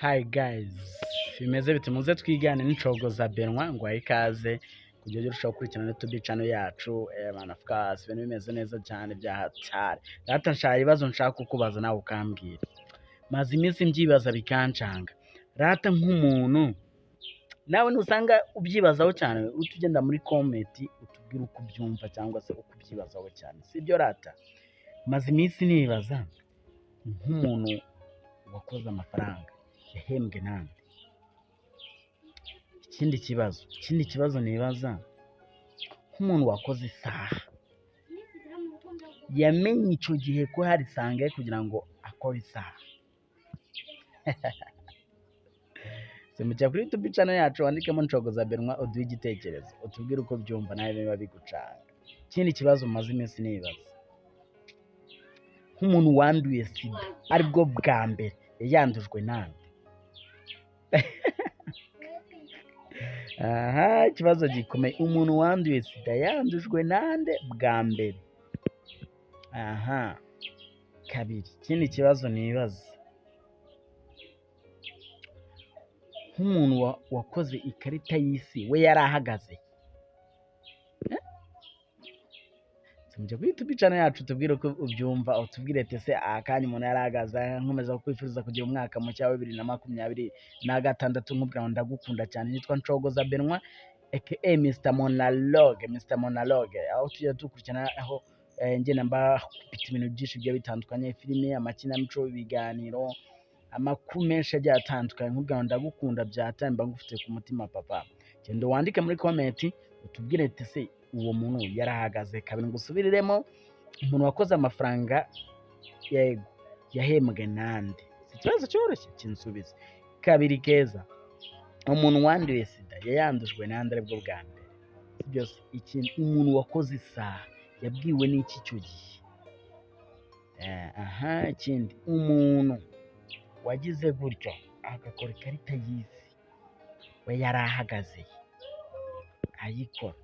Hi guys, bimeze bite? Muze twigane n'Inshogoza Benoit ngo ahe ikaze kugira ujye urushaho gukurikirana YouTube channel yacu. Man, of course, ibintu bimeze neza cyane bya hatari. Data, nshaka ibibazo nshaka kukubaza nawe ukambwira. Maze iminsi mbyibaza bikancanga. Rata, nk'umuntu nawe nusanga ubyibazaho cyane, uhite ugenda muri comment utubwire uko ubyumva cyangwa se uko ubyibazaho cyane. Sibyo rata? Maze iminsi nibaza, nk'umuntu wakoze amafaranga yahembwe nande? Ikindi kibazo nibaza, nk'umuntu wakoze isaha, yamenye icyo gihe ko hari sangahe kugira ngo akore isaha? Simbukira kuri YouTube channel yacu, wandikemo Nshogoza Benoit, uduhe igitekerezo, utubwire uko byumva nawe biba bigucanga. Ikindi kibazo maze iminsi nibaza, nk'umuntu wanduye SIDA aribwo bwa mbere, yandujwe nande? Aha, ikibazo gikomeye. Umuntu wanduye SIDA yandujwe nande bwa mbere? Aha, kabiri, ikindi kibazo nibaza, nk'umuntu wakoze ikarita y'isi, we yari ahagaze? Mujya kuri YouTube channel yacu tubwire uko ubyumva, utubwire ati: "Ese akanya umuntu yari ahagaze?" Nkomeza kukwifuriza kugira umwaka mushya wa 2026, nkubwira ngo ndagukunda cyane. Nitwa Nshogoza Benoit aka Mr Monologue, Mr Monologue, aho tujya dukurikirana, aho ngenda mbakubita ibintu byinshi bigiye bitandukanye: filime, amakinamico, ibiganiro, amakuru menshi agiye atandukanye. Nkubwira ngo ndagukunda byatari, mba ngufite ku mutima papa. Genda wandike muri comment utubwire ati: "Ese uwo muntu yarahagaze?" Kabiri, ngo usubiriremo, umuntu wakoze amafaranga, yego, yahembwe nande? Si ikibazo cyoroshye? Kinsubize. Kabiri keza, umuntu wanduye SIDA yayandujwe nande aribwo bwa mbere? Si byose. Ikindi, umuntu wakoze isaha yabwiwe n'iki icyo gihe? Aha, ikindi, umuntu wagize gutyo agakora ikarita y'isi, we yari ahagaze ayikora?